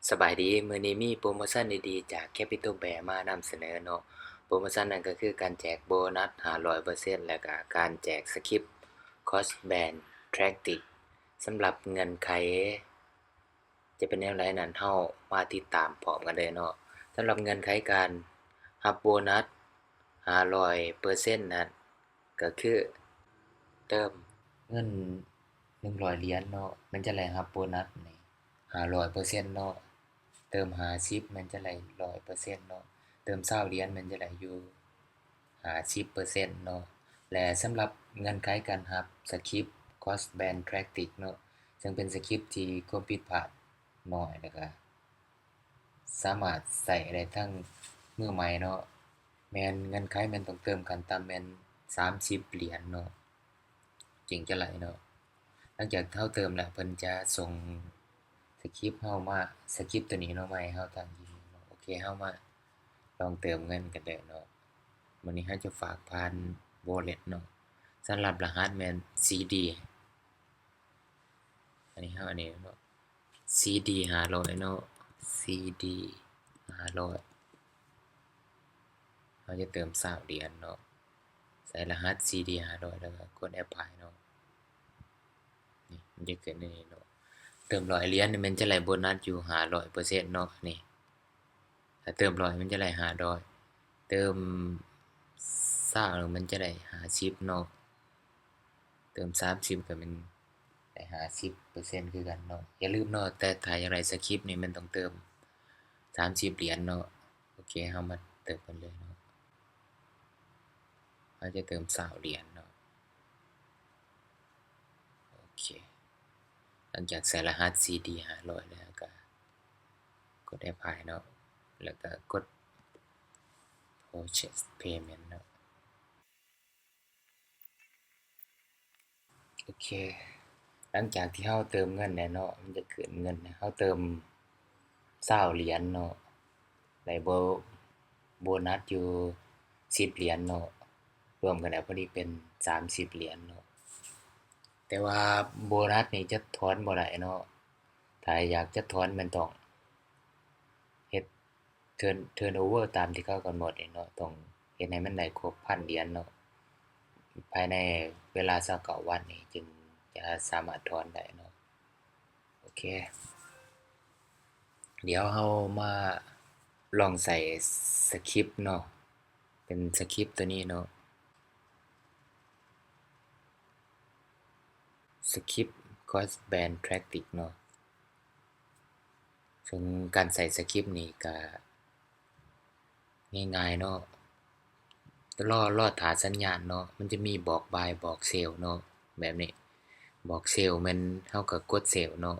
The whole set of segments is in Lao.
ສະບາຍດີ, ມື້ນີ້ມີໂປຣໂມຊັນດີໆຈາກ Capital Bear ມານຳສະເໜີເນາະ. ໂປຣໂມຊັນນັ້ນກໍຄືການແຈກໂບນັດຫ້າຮ້ອຍເປີເຊັນ ແລະກະການແຈກສະຄຣິບ Cost Band Tactic. ສຳລັບເງື່ອນໄຂຈະເປັນແນວໃດນັ້ນ ເຮົາມາຕິດຕາມພ້ອມກັນເລີຍເນາະ. ສຳລັບເງື່ອນໄຂການຮັບໂບນັດຫ້າຮ້ອຍເປີເຊັນນັ້ນ ກໍຄືເຕີມເງິນໜຶ່ງຮ້ອຍຫຼຽນເນາະ ມັນຈະໄດ້ຮັບໂບນັດນີ້ຫ້າຮ້ອຍເປີເຊັນເນາະ, ເຕີມຫ້າສິບມັນຈະໄດ້ຮ້ອຍເປີເຊັນເນາະ, ເຕີມຊາວຫຼຽນມັນຈະໄດ້ຢູ່ຫ້າສິບເປີເຊັນເນາະ. ແລະ ສຳລັບເງື່ອນໄຂການຮັບສະຄຣິບ Cost Band Tactic ເນາະ ເຊິ່ງເປັນສະຄຣິບທີ່ຄວາມຜິດພາດໜ້ອຍ ແລະກະ ສາມາດໃຊ້ໄດ້ທັງມືໃໝ່ເນາະ, ແມ່ນເງື່ອນໄຂແມ່ນຕ້ອງເຕີມຂັ້ນຕ່ຳແມ່ນສາມສິບຫຼຽນເນາະ ຈຶ່ງຈະໄດ້ເນາະ. ຫຼັງຈາກເຮົາເຕີມແລ້ວ ເພິ່ນຈະສົ່ງສະຄຣິບເຮົາມາ, ສະຄຣິບໂຕນີ້ເນາະ ມາໃຫ້ເຮົາທາງອີເມວເນາະ. ໂອເຄ ເຮົາມາລອງເຕີມເງິນກັນເດີເນາະ. ມື້ນີ້ເຮົາຈະຝາກຜ່ານ Wallet ເນາະ. ສຳລັບລະຫັດແມ່ນ CCD ອັນນີ້ເຮົາອັນນີ້ເນາະ CCD ຫ້າຮ້ອຍເນາະ CCD ຫ້າຮ້ອຍ ເຮົາຈະເຕີມຊາວຫຼຽນເນາະ ໃສ່ລະຫັດ CCD ຫ້າຮ້ອຍ ແລ້ວກໍກົດ Apply ເນາະ. ນີ້ມັນຈະຂຶ້ນໃນນີ້ເນາະ ເຕີມຮ້ອຍຫຼຽນນີ້ແມ່ນຈະໄດ້ໂບນັດຢູ່ຫ້າຮ້ອຍເປີເຊັນເນາະ ນີ້ ຖ້າເຕີມຮ້ອຍມັນຈະໄດ້ຫ້າຮ້ອຍ, ເຕີມຊາວມັນຈະໄດ້ຫ້າສິບເນາະ, ເຕີມສາມສິບກໍແມ່ນໄດ້ຫ້າສິບເປີເຊັນຄືກັນເນາະ. ຢ່າລືມເນາະ ແຕ່ຖ້າຢາກໄດ້ສະຄຣິບນີ້ແມ່ນຕ້ອງເຕີມສາມສິບຫຼຽນເນາະ. ໂອເຄ ເຮົາມາເຕີມກັນເລີຍເນາະ, ເຮົາຈະເຕີມຊາວຫຼຽນເນາະ. ໂອເຄ ຫຼັງຈາກໃສ່ລະຫັດ CCD ຫ້າຮ້ອຍແລ້ວ ເຮົາກໍກົດ Apply ເນາະ ແລ້ວກໍກົດ Process Payment ເນາະ. ໂອເຄ ຫຼັງຈາກທີ່ເຮົາເຕີມເງິນແລ້ວເນາະ ມັນຈະຂຶ້ນເງິນໃຫ້ເຮົາເຕີມຊາວຫຼຽນເນາະ ໄດ້ໂບ ໂບນັດຢູ່ສິບຫຼຽນເນາະ, ລວມກັນແລ້ວພໍດີເປັນສາມສິບຫຼຽນເນາະ. ແຕ່ວ່າໂບນັດນີ້ຈະຖອນບໍ່ໄດ້ເນາະ, ຖ້າຢາກຈະຖອນແມ່ນຕ້ອງເຮັດ turn turnover ຕາມທີ່ເຂົາກຳນົດນີ້ເນາະ, ຕ້ອງເຮັດໃຫ້ມັນໄດ້ຄົບພັນຫຼຽນເນາະ ພາຍໃນເວລາຊາວເກົ້າວັນນີ້ ຈຶ່ງຈະສາມາດຖອນໄດ້ເນາະ. ໂອເຄ ດຽວເຮົາມາລອງໃສ່ສະຄຣິບເນາະ, ເປັນສະຄຣິບໂຕນີ້ເນາະ, ສະຄຣິບ Cost Band Tactic ເນາະ. ເຊິ່ງການໃຊ້ສະຄຣິບນີ້ກະງ່າຍໆເນາະ, ລໍ ລໍຖ້າສັນຍານເນາະ, ມັນຈະມີບອກບາຍ ບອກເຊວເນາະ ແບບນີ້, ບອກເຊວແມ່ນເຮົາກໍກົດເຊວເນາະ,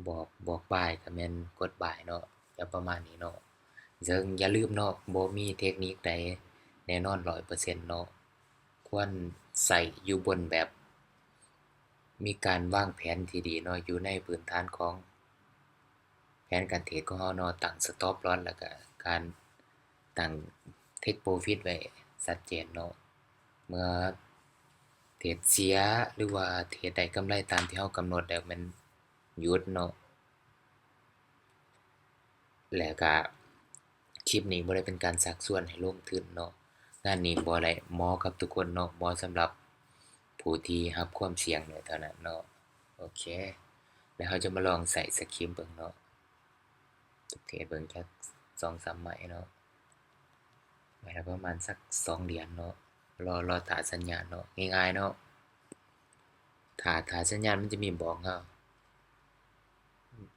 ບອກ ບອກບາຍກໍແມ່ນກົດບາຍເນາະ, ຈະປະມານນີ້ເນາະ. ເຊິ່ງຢ່າລືມເນາະ, ບໍ່ມີເທັກນິກໃດແນ່ນອນຮ້ອຍເປີເຊັນເນາະ, ຄວນໃຊ້ຢູ່ບົນແບບ ມີການວາງແຜນທີ່ດີເນາະ, ຢູ່ໃນພື້ນຖານຂອງແຜນການເທຣດຂອງເຮົາເນາະ, ຕັ້ງ stop loss ແລ້ວກະການຕັ້ງ take profit ໄວ້ຊັດເຈນເນາະ. ເມື່ອເທຣດເສຍ ຫຼືວ່າເທຣດໄດ້ກຳໄລຕາມທີ່ເຮົາກຳນົດແລ້ວ ແມ່ນຢຸດເນາະ. ແລ້ວກະຄລິບນີ້ບໍ່ໄດ້ເປັນການຊັກຊວນໃຫ້ລົງທຶນເນາະ, ງານນີ້ບໍ່ໄດ້ເໝາະກັບທຸກຄົນເນາະ, ເໝາະສຳລັບຜູ້ທີ່ຮັບຄວາມສ່ຽງໄດ້ເທົ່ານັ້ນເນາະ. ໂອເຄ ແລ້ວເຮົາຈະມາລອງໃຊ້ສະຄຣິບເບິ່ງເນາະ, ເທດເບິ່ງຈັກສອງສາມໄມ້ເນາະ. ໄມ້ລະປະມານສັກສອງຫຼຽນເນາະ, ລໍ ລໍຖ້າສັນຍານເນາະ, ງ່າຍໆເນາະ. ຖ້າ ຖ້າສັນຍານມັນຈະມີບອກເຮົາ,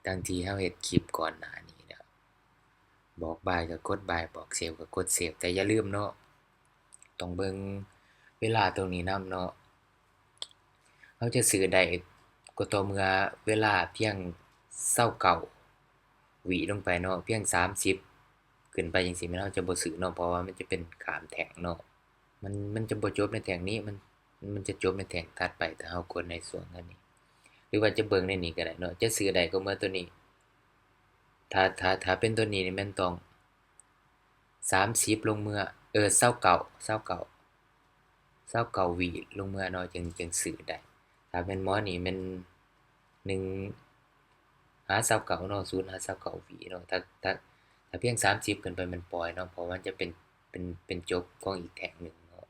ດັ່ງທີ່ເຮົາເຮັດຄລິບກ່ອນໜ້ານີ້ແລ້ວ, ບອກບາຍກໍກົດບາຍ, ບອກເຊວກໍກົດເຊວ. ແຕ່ຢ່າລືມເນາະ, ຕ້ອງເບິ່ງເວລາຕົງນີ້ນຳເນາະ. ເຮົາຈະຊື້ໄດ້ກໍຕໍ່ເມື່ອເວລາພຽງຊາວເກົ້າວິລົງໄປເນາະ, ພຽງສາມສິບຂຶ້ນໄປຈັ່ງຊີ້ ແມ່ນເຮົາຈະບໍ່ຊື້ເນາະ, ເພາະວ່າມັນຈະເປັນຂ້າມແທ່ງເນາະ, ມັນ ມັນຈະບໍ່ຈົບໃນແທ່ງນີ້, ມັນ ມັນຈະຈົບໃນແທ່ງຖັດໄປ ຖ້າເຮົາກົດໃນຊ່ວງອັນນີ້. ຫຼືວ່າຈະເບິ່ງໃນນີ້ກໍໄດ້ເນາະ, ຈະຊື້ໄດ້ກໍເມື່ອຕົວນີ້, ຖ້າ ຖ້າ ຖ້າເປັນຕົວນີ້ນີ້ແມ່ນຕ້ອງ ສາມສິບລົງເມືອ ເອີ ຊາວເກົ້າ ຊາວເກົ້າ ຊາວເກົ້າວິລົງເມືອເນາະ ຈຶ່ງ ຈຶ່ງຊື້ໄດ້. ຖ້າແມ່ນໝໍນີ້ແມ່ນໜຶ່ງ ຫາຊາວເກົ້າເນາະ ສູນຫາຊາວເກົ້າວິເນາະ. ຖ້າ ຖ້າ ຖ້າພຽງສາມສິບຂຶ້ນໄປແມ່ນປ່ອຍເນາະ ເພາະວ່າມັນຈະເປັນ ເປັນ ເປັນຈົບຂອງອີກແທ່ງໜຶ່ງເນາະ.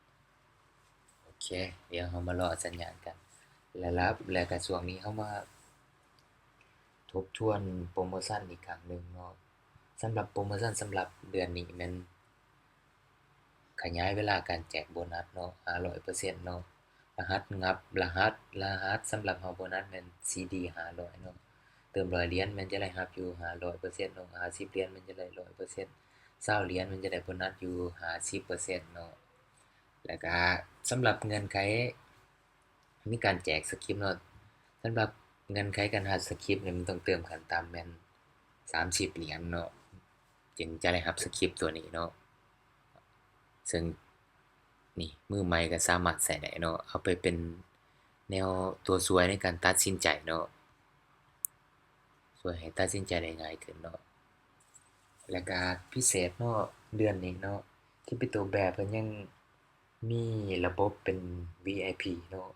ໂອເຄ ດຽວເຮົາມາລໍສັນຍານກັນ ແລະ ແລະກະຊ່ວງນີ້ເຮົາມາທົບທວນໂປຣໂມຊັນອີກຄັ້ງໜຶ່ງເນາະ. ສຳລັບໂປຣໂມຊັນສຳລັບເດືອນນີ້ແມ່ນ ຂະຫຍາຍເວລາການແຈກໂບນັດເນາະ ຫ້າຮ້ອຍເປີເຊັນເນາະ. ລະຫັດງັບ ລະຫັດ ລະຫັດສຳລັບຮັບໂບນັດແມ່ນ ຊີ ດີ ຫ້າຮ້ອຍເນາະ. ເຕີມຮ້ອຍຫຼຽນແມ່ນຈະໄດ້ຮັບຢູ່ຫ້າຮ້ອຍເປີເຊັນເນາະ, ຫ້າສິບຫຼຽນແມ່ນຈະໄດ້ຮ້ອຍເປີເຊັນ, ຊາວຫຼຽນແມ່ນຈະໄດ້ໂບນັດຢູ່ຫ້າສິບເປີເຊັນເນາະ. ແລ້ວກະສຳລັບເງື່ອນໄຂ ມີການແຈກສະຄຣິບເນາະ. ສຳລັບເງື່ອນໄຂການຮັບສະຄຣິບນີ້ ມັນຕ້ອງເຕີມຂັ້ນຕ່ຳແມ່ນສາມສິບຫຼຽນເນາະ ຈຶ່ງຈະໄດ້ຮັບສະຄຣິບຕົວນີ້ເນາະ. ເຊິ່ງນີ້ມືໃໝ່ກໍສາມາດໃຊ້ໄດ້ເນາະ, ເອົາໄປເປັນແນວຕົວຊ່ວຍໃນການຕັດສິນໃຈເນາະ, ຊ່ວຍໃຫ້ຕັດສິນໃຈໄດ້ງ່າຍຂຶ້ນເນາະ. ແລ້ວກະພິເສດເນາະ ເດືອນນີ້ເນາະ Capital Bear ເພິ່ນຍັງ ມີລະບົບເປັນ ວີໄອພີ ເນາະ.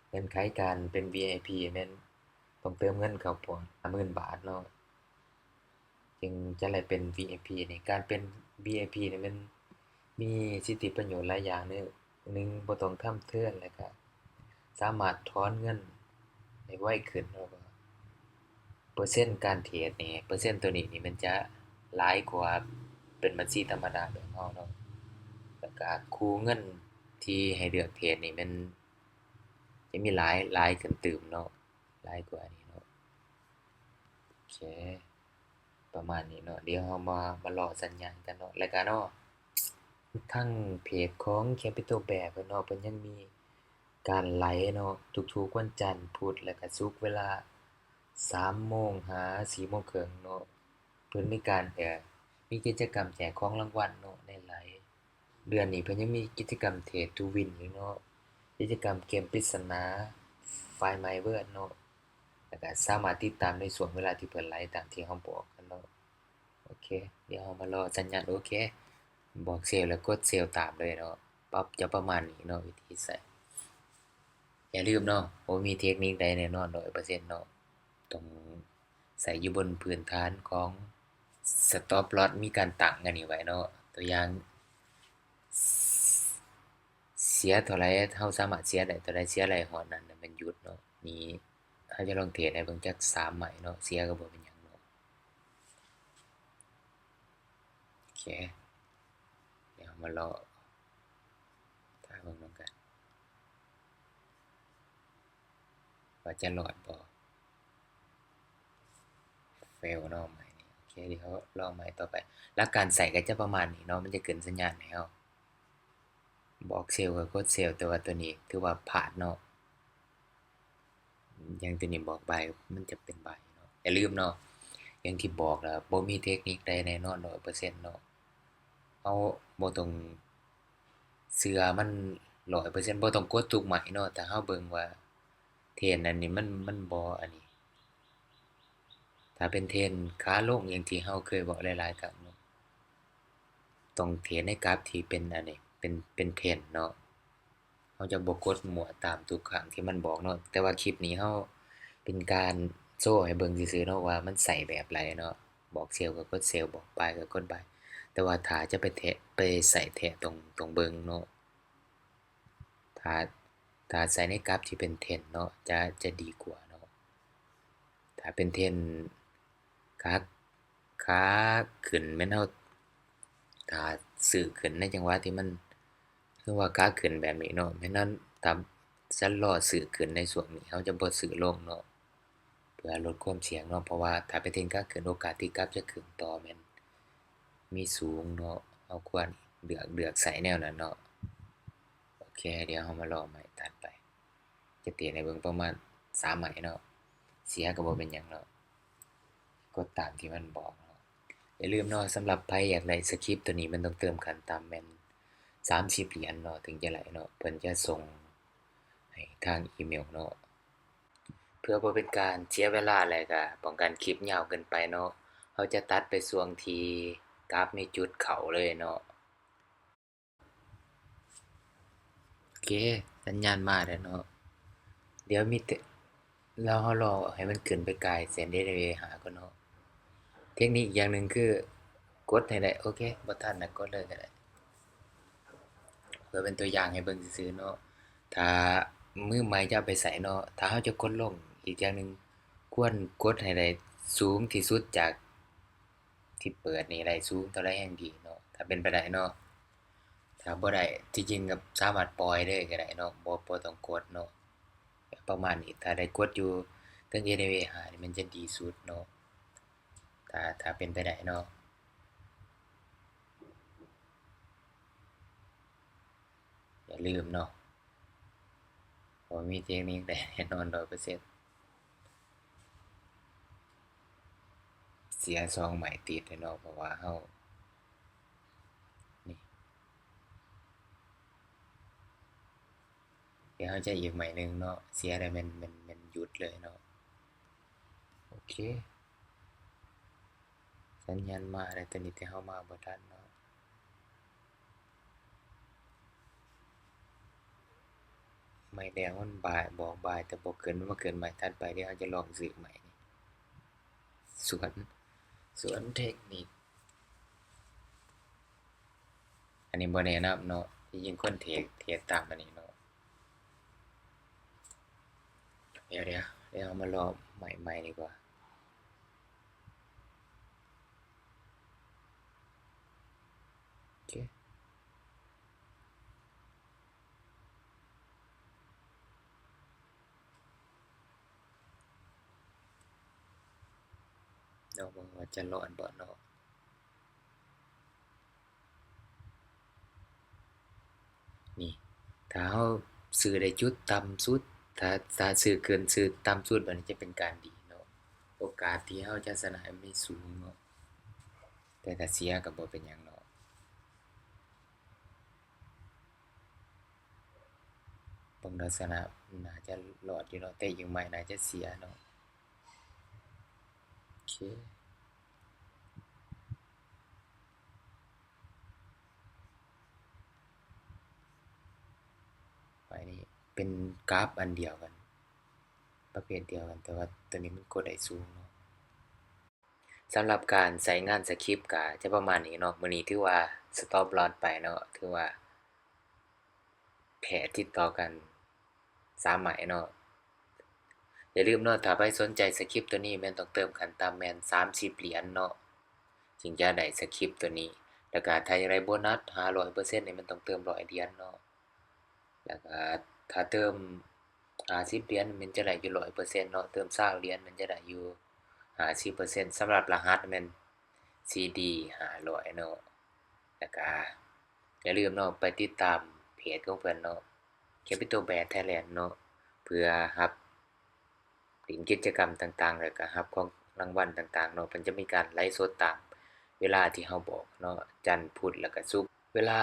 ເງື່ອນໄຂການເປັນ ວີໄອພີ ແມ່ນຕ້ອງເຕີມເງິນເຂົ້າພອນຫ້າໝື່ນບາດເນາະ ຈຶ່ງຈະໄດ້ເປັນ ວີໄອພີ ນີ້. ການເປັນ ວີໄອພີ ນີ້ແມ່ນມີສິດທິປະໂຫຍດຫຼາຍຢ່າງເນາະ. ໜຶ່ງ ບໍ່ຕ້ອງທຳເທີນ ແລ້ວກະສາມາດຖອນເງິນໄດ້ໄວຂຶ້ນເນາະ. ເປີເຊັນການເທຣດນີ້ ເປີເຊັນໂຕນີ້ນີ້ມັນຈະຫຼາຍກວ່າເປັນບັນຊີທຳມະດາແບບເຮົາເນາະ. ແລ້ວກະຄູ່ເງິນທີ່ໃຫ້ເລືອກເທຣດນີ້ແມ່ນຈະມີຫຼາຍ ຫຼາຍຂຶ້ນຕື່ມເນາະ ຫຼາຍກວ່ານີ້ເນາະ. ໂອເຄ ປະມານນີ້ເນາະ. ດຽວເຮົາມາ ມາລໍສັນຍານກັນເນາະ. ແລ້ວກະເນາະ ທາງເພຈຂອງ Capital Bear ເພິ່ນເນາະ ເພິ່ນຍັງມີການໄລເນາະ ທຸກໆວັນຈັນ, ພຸດ ແລະກະສຸກ ເວລາສາມໂມງຫາສີ່ໂມງເຄິ່ງເນາະ. ເພິ່ນມີການ ເອີ ມີກິດຈະກຳແຈກຂອງລາງວັນເນາະ ໃນໄລ. ເດືອນນີ້ເພິ່ນຍັງມີກິດຈະກຳ Trade to Win ຢູ່ເນາະ, ກິດຈະກຳເກມປຣິດສະໜາ Find My Word ເນາະ. ແລ້ວກະສາມາດຕິດຕາມໃນຊ່ວງເວລາທີ່ເພິ່ນໄລຕາມທີ່ເຮົາບອກກັນເນາະ. ໂອເຄ ດຽວເຮົາມາລໍສັນຍານ. ໂອເຄ ບອກເຊວແລ້ວກົດເຊວຕາມເລີຍເນາະ. ປັບຈະປະມານນີ້ເນາະ ວິທີໃຊ້. ຢ່າລືມເນາະ ບໍ່ມີເທັກນິກໃດແນ່ນອນຮ້ອຍເປີເຊັນເນາະ, ຕ້ອງໃຊ້ຢູ່ບົນພື້ນຖານຂອງ Stop Loss ມີການຕັ້ງອັນນີ້ໄວ້ເນາະ. ຕົວຢ່າງ ເສຍເທົ່າໃດ ເຮົາສາມາດເສຍໄດ້ເທົ່າໃດ ເສຍໄດ້ຮອດນັ້ນແມ່ນຢຸດເນາະ. ນີ້ ເຮົາຈະລອງເທຣດໃຫ້ເບິ່ງຈັກສາມໄມ້ເນາະ, ເສຍກໍບໍ່ເປັນຫຍັງເນາະ. ໂອເຄ ດຽວເຮົາມາລໍຖ້າເບິ່ງນຳກັນ ວ່າຈະລອດບໍ່. Fail ເນາະ ໄມ້ນີ້. ໂອເຄ ດຽວເຮົາລໍໄມ້ຕໍ່ໄປ. ຫຼັກການໃຊ້ກໍຈະປະມານນີ້ເນາະ, ມັນຈະຂຶ້ນສັນຍານໃຫ້ເຮົາ ບອກເຊວກໍກົດເຊວ, ແຕ່ວ່າຕົວນີ້ຖືວ່າພາດເນາະ. ຢ່າງຕົວນີ້ບອກບາຍ ມັນຈະເປັນບາຍເນາະ. ຢ່າລືມເນາະ ຢ່າງທີ່ບອກລະ ບໍ່ມີເທັກນິກໃດແນ່ນອນຮ້ອຍເປີເຊັນເນາະ. ເຮົາບໍ່ຕ້ອງເຊື່ອມັນຮ້ອຍເປີເຊັນ, ບໍ່ຕ້ອງກົດທຸກໄມ້ເນາະ. ຖ້າເຮົາເບິ່ງວ່າເທຣນອັນນີ້ມັນ ມັນບໍ່ອັນນີ້ ຖ້າເປັນເທຣນຂາລົງ ຢ່າງທີ່ເຮົາເຄີຍເວົ້າຫຼາຍໆຄັ້ງເນາະ, ຕ້ອງເທຣນໃນກາບທີ່ເປັນອັນນີ້ ເປັນ ເປັນເທຣນເນາະ. ເຮົາຈະບໍ່ກົດມົ້ວຕາມທຸກຄັ້ງທີ່ມັນບອກເນາະ. ແຕ່ວ່າຄລິບນີ້ເຮົາເປັນການໂຊໃຫ້ເບິ່ງຊື່ໆເນາະ ວ່າມັນໃຊ້ແບບໃດເນາະ, ບອກເຊວກໍກົດເຊວ, ບອກບາຍກໍກົດບາຍ. ແຕ່ວ່າຖ້າຈະໄປແທະ ໄປໃຊ້ແທະ ຕ້ອງ ຕ້ອງເບິ່ງເນາະ. ຖ້າ ຖ້າໃຊ້ໃນກາບທີ່ເປັນເທຣນເນາະ ຈະ ຈະດີກວ່າເນາະ. ຖ້າເປັນເທຣນຂາ ຂາຂຶ້ນແມ່ນເຮົາຖ້າຊື້ຂຶ້ນໃນຈັງຫວະທີ່ມັນ ຄືວ່າຂາຂຶ້ນແບບນີ້ເນາະ ແມ່ນເຮົາຖ້າຈະລໍຊື້ຂຶ້ນໃນຊ່ວງນີ້ ເຮົາຈະບໍ່ຊື້ລົງເນາະ ເພື່ອລົດຄວາມສ່ຽງເນາະ. ເພາະວ່າຖ້າເປັນເທຣນຂາຂຶ້ນ ໂອກາດທີ່ກາບຈະຂຶ້ນຕໍ່ແມ່ນມີສູງເນາະ, ເຮົາຄວນເລືອກ ເລືອກໃຊ້ແນວນັ້ນເນາະ. ໂອເຄ ດຽວເຮົາມາລໍໄມ້ຖັດໄປ. ຈະເທຣດໃຫ້ເບິ່ງປະມານສາມໄມ້ເນາະ, ເສຍກໍບໍ່ເປັນຫຍັງເນາະ, ກົດຕາມທີ່ມັນບອກເນາະ. ຢ່າລືມເນາະ ສຳລັບໃຜຢາກໄດ້ສະຄຣິບຕົວນີ້ ມັນຕ້ອງເຕີມຂັ້ນຕ່ຳແມ່ນສາມສິບຫຼຽນເນາະ ເຖິງຈະໄດ້ເນາະ, ເພິ່ນຈະສົ່ງໃຫ້ທາງອີເມວເນາະ. ເພື່ອບໍ່ເປັນການເສຍເວລາ ແລະກະປ້ອງກັນຄລິບຍາວເກີນໄປເນາະ, ເຮົາຈະຕັດໄປຊ່ວງທີ່ກາບມີຈຸດເຂົ້າເລີຍເນາະ. ໂອເຄ ສັນຍານມາແລ້ວເນາະ. ດຽວມີແຕ່ ແລ້ວເຮົາລໍໃຫ້ມັນຂຶ້ນໄປໃກ້ເສັ້ນເອເດເວຫ້າກ່ອນເນາະ. ເທັກນິກອີກຢ່າງໜຶ່ງຄື ກົດໃຫ້ໄດ້ ໂອເຄ ບໍ່ທັນນະ ກົດເລີຍກໍໄດ້ ເພື່ອເປັນຕົວຢ່າງໃຫ້ເບິ່ງຊື່ໆເນາະ. ຖ້າມືໃໝ່ຈະເອົາໄປໃຊ້ເນາະ ຖ້າເຮົາຈະກົດລົງ ອີກຢ່າງໜຶ່ງ ຄວນກົດໃຫ້ໄດ້ສູງທີ່ສຸດຈາກທີ່ເປີດນີ້ ໄດ້ສູງເທົ່າໃດແຮ່ງດີເນາະ ຖ້າເປັນໄປໄດ້ເນາະ. ຖ້າບໍ່ໄດ້ ທີ່ຈິງກໍສາມາດປ່ອຍເລີຍກໍໄດ້ເນາະ ບໍ່ ບໍ່ຕ້ອງກົດເນາະ ປະມານນີ້. ຖ້າໄດ້ກົດຢູ່ເທິງເອເດເວຫ້ານີ້ ມັນຈະດີສຸດເນາະ ຖ້າ ຖ້າເປັນໄປໄດ້ເນາະ. ຢ່າລືມເນາະ ບໍ່ມີເທັກນິກໃດແນ່ນອນຮ້ອຍເປີເຊັນ. ເສຍສອງໄມ້ຕິດເລີຍເນາະ ເພາະວ່າເຮົາ ນີ້ ດຽວເຮົາຈະອີກໄມ້ໜຶ່ງເນາະ ເສຍແລ້ວແມ່ນ ແມ່ນ ແມ່ນຢຸດເລີຍເນາະ. ໂອເຄ ສັນຍານມາແລ້ວ ຕອນນີ້ແຕ່ເຮົາມາບໍ່ທັນເນາະ. ໄມ້ແດງມັນບາຍ ບອກບາຍ ແຕ່ບໍ່ເກີນ ມັນມາເກີນໄມ້ຖັດໄປເດ້. ເຮົາຈະລອງຊື້ໄມ້ນີ້ ສວນ ສວນເທັກນິກ. ອັນນີ້ບໍ່ແນະນຳເນາະ ທີ່ຈິງຄວນເທຣດ ເທຣດຕາມອັນນີ້ເນາະ. ດຽວ ດຽວ ດຽວເຮົາມາລໍໄມ້ໃໝ່ດີກວ່າ. ໂອເຄ ລອງເບິ່ງວ່າຈະລອດບໍ່ເນາະ. ນີ້ ຖ້າເຮົາຊື້ໄດ້ຈຸດຕ່ຳສຸດ ຖ້າ ຖ້າຊື້ເກີນ ຊື້ຕ່ຳສຸດ ບັດນີ້ຈະເປັນການດີເນາະ ໂອກາດທີ່ເຮົາຈະຊະນະມີສູງເນາະ ແຕ່ຖ້າເສຍກໍບໍ່ເປັນຫຍັງເນາະ. ເບິ່ງລັກສະນະໜ້າຈະລອດຢູ່ເນາະ ແຕ່ອີກໄມ້ໜ້າຈະເສຍເນາະ. ໂອເຄ ໄມ້ນີ້ເປັນກາບອັນດຽວກັນ ປະເພດດຽວກັນ ແຕ່ວ່າໂຕນີ້ມັນກົດໄດ້ສູງເນາະ. ສຳລັບການໃຊ້ງານສະຄຣິບກະຈະປະມານນີ້ເນາະ. ມື້ນີ້ຖືວ່າສະຕັອບລອສໄປເນາະ ຖືວ່າແພ້ຕິດຕໍ່ກັນສາມໄມ້ເນາະ. ຢ່າລືມເນາະ ຖ້າໃຜສົນໃຈສະຄຣິບໂຕນີ້ ແມ່ນຕ້ອງເຕີມຂັ້ນຕ່ຳແມ່ນສາມສິບຫຼຽນເນາະ ຈຶ່ງຈະໄດ້ສະຄຣິບໂຕນີ້. ແລ້ວກະຖ້າຢາກໄດ້ໂບນັດຫ້າຮ້ອຍເປີເຊັນນີ້ ແມ່ນຕ້ອງເຕີມຮ້ອຍຫຼຽນເນາະ. ແລ້ວກະຖ້າເຕີມຫ້າສິບຫຼຽນ ແມ່ນຈະໄດ້ຢູ່ຮ້ອຍເປີເຊັນເນາະ ເຕີມຊາວຫຼຽນ ແມ່ນຈະໄດ້ຢູ່ຫ້າສິບເປີເຊັນ. ສຳລັບລະຫັດແມ່ນ ຊີດີຫ້າຮ້ອຍເນາະ. ແລ້ວກະຢ່າລືມເນາະ ໄປຕິດຕາມເພຈຂອງເພິ່ນເນາະ Capital Bear Thailand ເນາະ ເພື່ອຮັບ ຫຼິ້ນກິດຈະກຳຕ່າງໆ ແລ້ວກະຮັບຂອງລາງວັນຕ່າງໆເນາະ. ເພິ່ນຈະມີການໄລຟ໌ສົດຕາມເວລາທີ່ເຮົາບອກເນາະ ຈັນ ພຸດ ແລ້ວກະສຸກ ເວລາ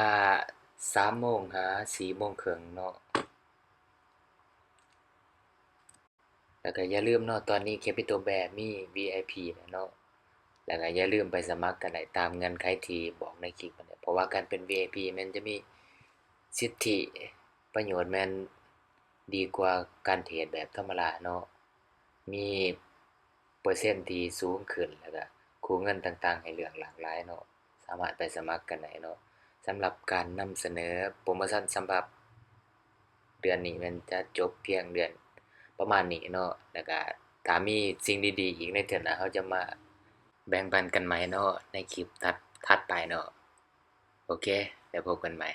ສາມໂມງຫາສີ່ໂມງເຄິ່ງເນາະ. ແລ້ວກະຢ່າລືມເນາະ ຕອນນີ້ Capital Bear ມີ ວີໄອພີ ແລ້ວເນາະ ແລ້ວກະຢ່າລືມໄປສະໝັກກັນໄດ້ຕາມເງື່ອນໄຂທີ່ບອກໃນຄລິບຫັ້ນແຫຼະ ເພາະວ່າການເປັນ ວີໄອພີ ແມ່ນຈະມີສິດທິປະໂຫຍດແມ່ນ ດີກວ່າການເທຣດແບບທຳມະດາເນາະ ມີເປີເຊັນທີ່ສູງຂຶ້ນ ແລ້ວກະຄູ່ເງິນຕ່າງໆໃຫ້ເລືອກຫຼາກຫຼາຍເນາະ ສາມາດໄປສະໝັກກັນໄດ້ເນາະ. ສຳລັບການນຳສະເໜີໂປຣໂມຊັນສຳລັບເດືອນນີ້ແມ່ນຈະຈົບພຽງເດືອນປະມານນີ້ເນາະ ແລ້ວກະຖ້າມີສິ່ງດີໆອີກໃນເທື່ອໜ້າ ເຮົາຈະມາແບ່ງປັນກັນໃໝ່ເນາະ ໃນຄລິບຖັດ ຖັດໄປເນາະ. ໂອເຄ ແລ້ວພົບກັນໃໝ່.